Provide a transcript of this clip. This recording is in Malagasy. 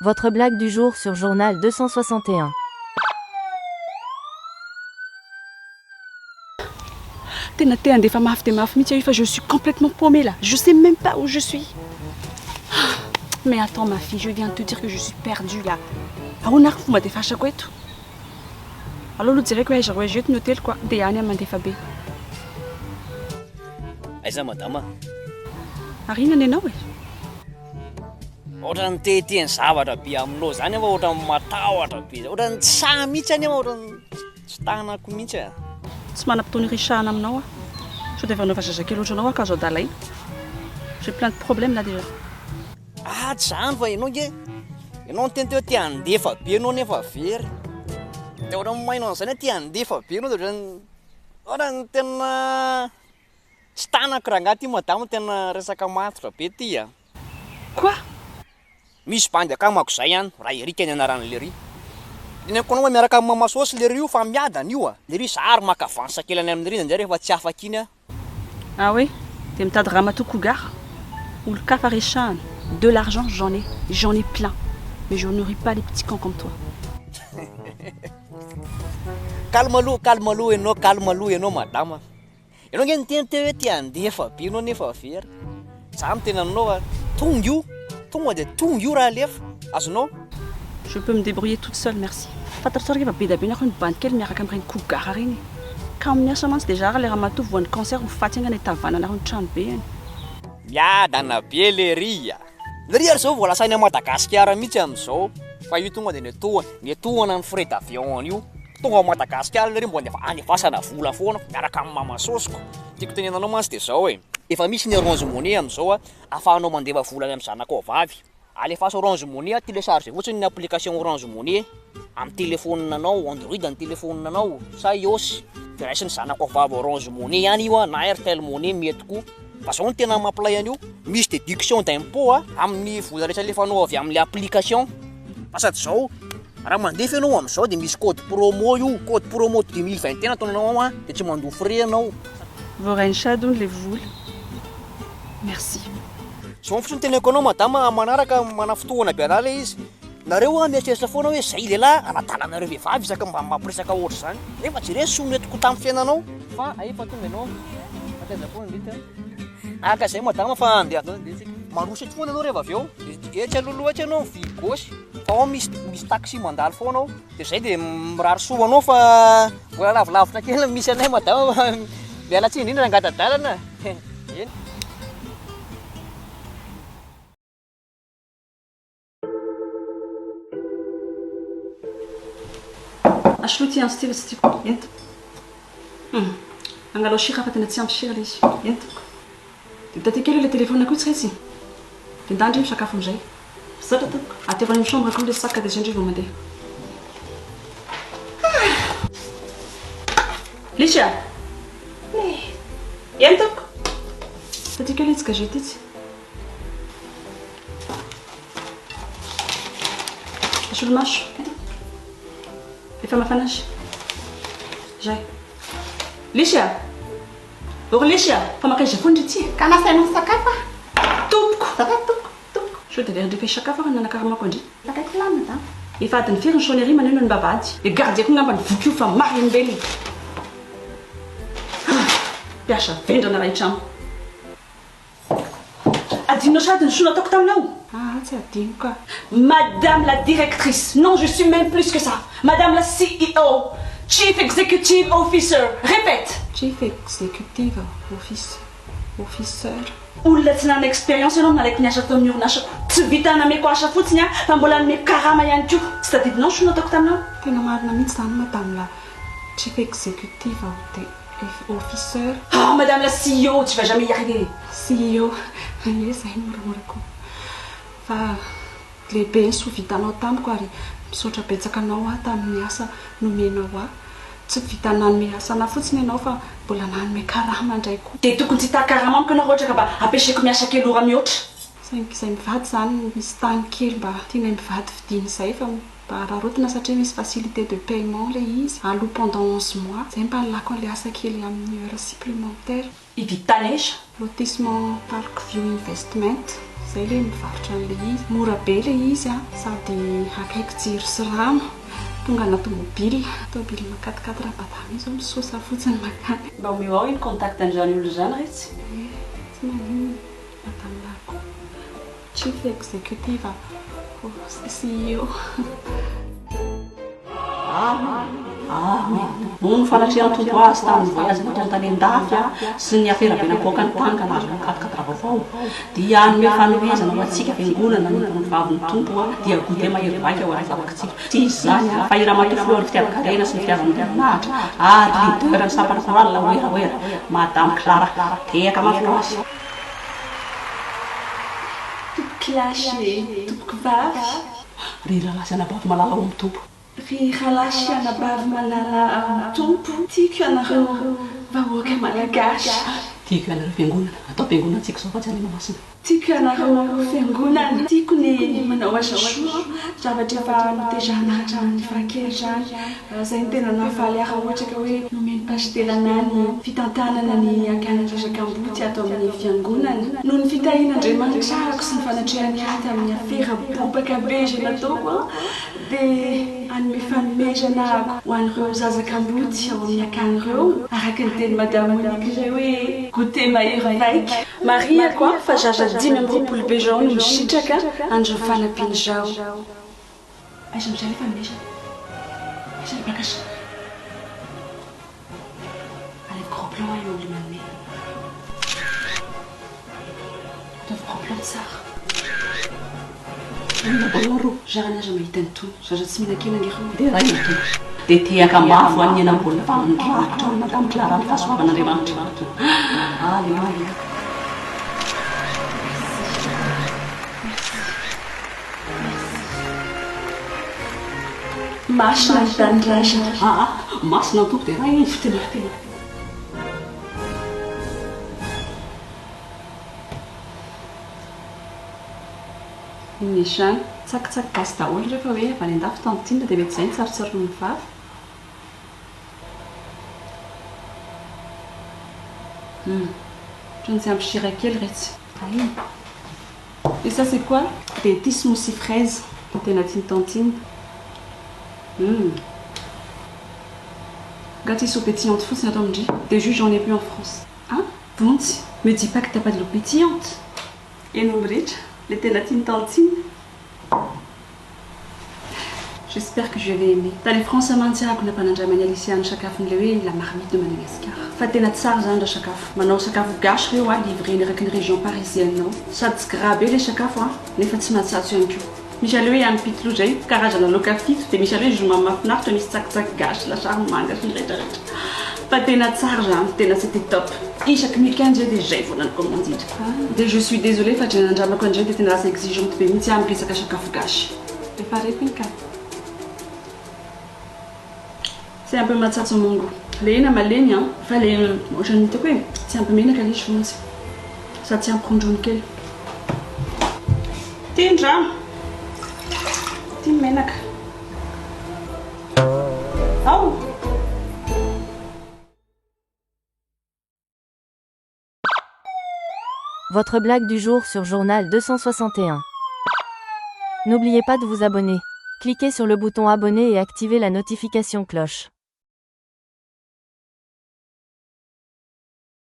Votre blague du jour sur Journal 261. Tena te handefa mafy dia mafy mihitsy aho io fa je suis complètement paumée là. Je sais même pas où je suis. Mais attends ma fille, je viens de te dire que je suis perdue là. Ahoana ary fomba andefasako eto? Aleo aloha jereko hoe aiza ho aiza eto ny hoteliko a, dia any aho mandefa be. Aiza madama? Ary inona ny anao e? Ohatran'ny te hiteny zavatra be aminao zany aho fa ohatran'ny matahotra be, ohatran'ny tsy sahy mihitsy any aho, ohatran'ny tsy tanako mihitsy e. Tsy manam-potoana hiresahana aminao aho. Sao dia efa nanaova zazakely ohatranao aho ka azo adalaina. J'ai plein de problèmes là déjà. Ah tsy zany fa ianao nge, ianao niteny teo hoe te handefa be ianao nefa very. Dia ohatran'ny maino an'izany hoe te handefa be ianao dia ohatran'ny ohatran'ny tena tsy tanako rangahy ty madama tena resaka matotra be ty a. Quoi? Misy bandy akamako zay an, Ra Eric ny anaran'i Lery. Teneniko anao hoe miaraka amin'i Mama Sôsy Lery io fa miadana io a! Lery za ary maka avance kely any amin'i Lery indraindray rehefa tsy afaka iny aho. Ah oui? Dia mitady ramatoa cougar? Olon-kafa resahana. De l'argent j'en ai, j'en ai plein, mais je nourris pas les petits cons comme toi. Calme aloha, calme aloha ianao, calme aloha ianao madama. Ianao nge niteny teo hoe te handefa be ianao nefa very. Za miteny aminao fa tonga io, tonga dia tonga io raha alefa. Azonao? Je peux me débrouiller toute seule merci. Fantatro tsara nge fa be dia be nareo ny bandy kely miaraka amin'ireny cougar ireny e. Kamo miasa mantsy dia zara ilay ramatoa voan'ny cancer ho faty haingana hitavananareo ny trano be any. Miadana be lery a! Lery ary zao vao lasa any Madagasikara mihitsy amin'izao fa io tonga dia netohana, netohana ny frais d'avion an'io. Tonga ao Madagasikara lery mbo andefasana vola foana miaraka amin'ny mama sôsiko. Tiako tenenana anao mantsy dia zao e, efa misy ny orange money amin'izao a, afahanao mandefa vola any amin'ny zanakao vavy. Alefaso orange money a, télécharger fotsiny ny application orange money amin'ny téléphone anao, android ny téléphone anao sa ios, dia raisin'ny zanakao vavy orange money ihany io a, na airtel money mety koa. Fa zao no tena mampilay an'io, misy déduction d'impôt a amin'ny vola rehetra alefanao avy amin'ilay application. Fa sady zao, raha mandefa ianao amin'izao dia misy code promo io, code promo 2021 ataonao ao a, dia tsy mandoa frais ianao. Voarain'i Shad hono le vola. Merci. Zao fotsiny teneniko anao madama, amin'ny manaraka manafintohina be anah le izy. Nareo an mieritreritra foana hoe zay lehilahy hanadala anareo vehivavy isaka mba mampiresaka ohatr'izany. Nefa jereo ny soa nentiko tamin'ny fiainanao. Fa efa tonga ianao fa taiza foana ndry ty an. Aka zay madama fa andeha andeha tsika. Mandroso eto foana ianao rehefa avy eo. Etsy alohaloha etsy ianao mivily gauche fa ao misy misy taxi mandalo foana ao. Dia zay dia mirary soa ho anao fa mbola lavilavitra kely ny misy anay madama fa miala tsiny indrindra angata-dalana. Eny. Asoloy ity antsy ity fa tsy tiako. Ento. Hum. Angalao sira fa tena tsy ampy sira ilay izy. Ento. Dia taty kely ilay telephone-ko io tsy ratsy. Dia ndà ndry misakafo amin'izay. Misaotra tompoko. Atero any amin'ny chambre-ko ilay sac dia izay ndry vao mandeha. Lisy a! Eny tompoko. Taty kely itsy gazety itsy. Solomaso. Efa mafana azy. Zay. Lisy a! Or Lisy a! Fa mankaiza foana ry ty? Ka nasainao nisakafo aho. Tompoko! Azafady tompoko. Tompoko. Sao dia very ndry fa hisakafo aho raha nanakaramako an-dry. Sakaiko lany madama. Efa adiny firy ny sonnerie maneno ny vavahady. Dia gardien-ko ngamba ny voky io fa marihim-belona. Ah! Mpiasa vendrana raha hitramo. Adinonao sahady ny soa nataoko taminao? Aa tsy adino ka. Madame la directrice, non je suis même plus que ça, Madame la CEO, Chief Executive Officer, répète! Chief Executive Office, Officer. Olona tsy nanana expérience ianao no nalaiko niasa tao amin'ny orinasako. Tsy vitan'ny nameko asa fotsiny aho fa mbola nomeko karama ihany koa. Tsy tadidinao ny soa nataoko taminao? Tena marina mihitsy izany Madame la Chief Executive Officer. Ah Madame la CEO, tu vas jamais y arriver. CEO, ie zay no moramora koa. Fa lehibe ny soa vitanao tamiko ary misaotra betsaka anao aho tamin'ny asa nomenao ahy. Tsy vitan'ny nanome asa anah fotsiny ianao fa mbola nanome karama indray koa. Dia tokony tsy hitaky karama amiko ianao raha ohatra ka mba ampiasaiko miasa kely ora mihoatra. Saingy izay mivady izany misy tany kely mba tianay mivady vidiana izay fa Mba araraotina satria misy facilité de paiement le izy, aloa pendant 11 mois, zay mba nilako anle asa kely amin'ny heure supplémentaire. Hividy tany aiza? Lotissement Park View Investment. Zay le mivarotra an'le izy. Mora be le izy a, sady akaiky jiro sy rano. Tonga ana tomobile. Tomobile quatre quatre madame io zao misosa fotsiny makany. Mba omeo aho iny contact an'izany olona izany retsy. Eh, tsy maninona madame Lako. Chief Executive CEO. Amen. Amen. Noho ny fanatrehan'ny Tompo azy tamin'ny voyage nataony tany an-dafy sy ny afera be napoakany tany ka nahazoana quatre-quatre vaovao, dia hanome fanomezana ho antsika fiangonana ny mpanompovavin'ny Tompo dia goûter mahery vaika ho an'ny vavakitsika. Tsy izy izany fa i Ramatoa Filohan'ny Fitiavan-karena sy ny Fitiavam-boninahitra ary leader ny sampana chorale Werawera, Madame Clara. Tehaka mafy ho azy. Tompokolahy sy tompokovavy. Ry rahalahy sy anabavy malala ao amin'ny Tompo. Ry rahalahy sy anabavy malala ao amin'ny Tompo. Tiako ianareo vahoaka malagasy. Tiako ianareo fiangonana. Atao fiangonantsika izao fa tsy any Mahamasina. Tiako ianareo fiangonana. Tiako ny manao asa soa, zavatra efa notezahana hatramin'ny fahakely izany. Izay no tena nahafaly ahy raha ohatra ka hoe nomen'i Pasitera anah ny fitantanana ny akany Razakambody ato amin'ny fiangonana. Noho ny fitahian'Andriamanitra ahako sy ny fanatrehany ahy tamin'ny afera bobaka be izay nataoko dia hanome fanomezana ahako ho an'ireo zaza kamboty ao amin'ny akany ireo, araka ny tenin'i Madame Monique izay hoe goûter mahery vaika. Marihako fa zaza 25 be izao no misitraka an'izao fanampiana izao. Aiza amin'izay ilay fanomezana? Aiza ilay bac à sable? Alaivo gros plan eo amin'ilay manome. Ataovy gros plan tsara. Inona baolina roa? Zarany aza mahita an'itony. Zaza tsy mihinan-kena ange ireo. Dia ray ny Tompo. Dia tehaka mafy ho an'ny henam-baolina fa handrakotra an'i Madame Clara ny fahasoavan'Andriamanitra. Alléluia. Merci. Merci. Masina ny tanindrazana. Aa, masina ny Tompo dia ray izy. Tena tena. Inona izany? Tsakitsaky gasy daholo rehefa hoe avy any an-dafy tantine dia mety izay no tsarotsaroan'ny vava. Hum. Ohatran'ny tsy ampy sira kely retsy. Ay. Et ça c'est quoi? Dia ity smoothie fraise no tena tian'i tantine. Hum. Nga tsisy eau pétillante fotsiny ato amin-dry? Des jus j'en ai bu en France. Ah? Vonjy, me dis pas que t'as pas de l'eau pétillante? Eny omby rehetra, le tena tian'i tantine. J'espère que je vais aimer. Tany France mantsy ahako nampanandraman'i Alicia ny sakafony le hoe la marmite de Madagascar. Fa tena tsara zany raha sakafo. Manao sakafo gasy reo a livreny eraky ny région parisienne ao. Sady tsy gras be le sakafo a, nefa tsy matsatso ihany koa. Misy ale hoe hanim-pitoloha zay, karazana laoka fito, dia misy ale hoe zoma mahafinaritra misy tsakitsaky gasy, lasary manga sy ny retraretra. Fa tena tsara zany, tena c'était top. Isaky ny week-end zay dia zay foana no commandina. Dia je suis désolée fa dray nandramako an'izay dia tena lasa exigeante be mihitsy aho amin'ny resaka sakafo gasy. Efa reko iny ka. C'est un peu matsatso mongo. Le hena malemy an, fa le ohatran'ny hitako hoe tsy ampy menaka le izy vonjy. Sady tsy ampy rondrony kely. Ty ny rano. Ty ny menaka. Ao! Votre blague du jour sur Journal 261. N'oubliez pas de vous abonner. Cliquez sur le bouton abonner et activez la notification cloche.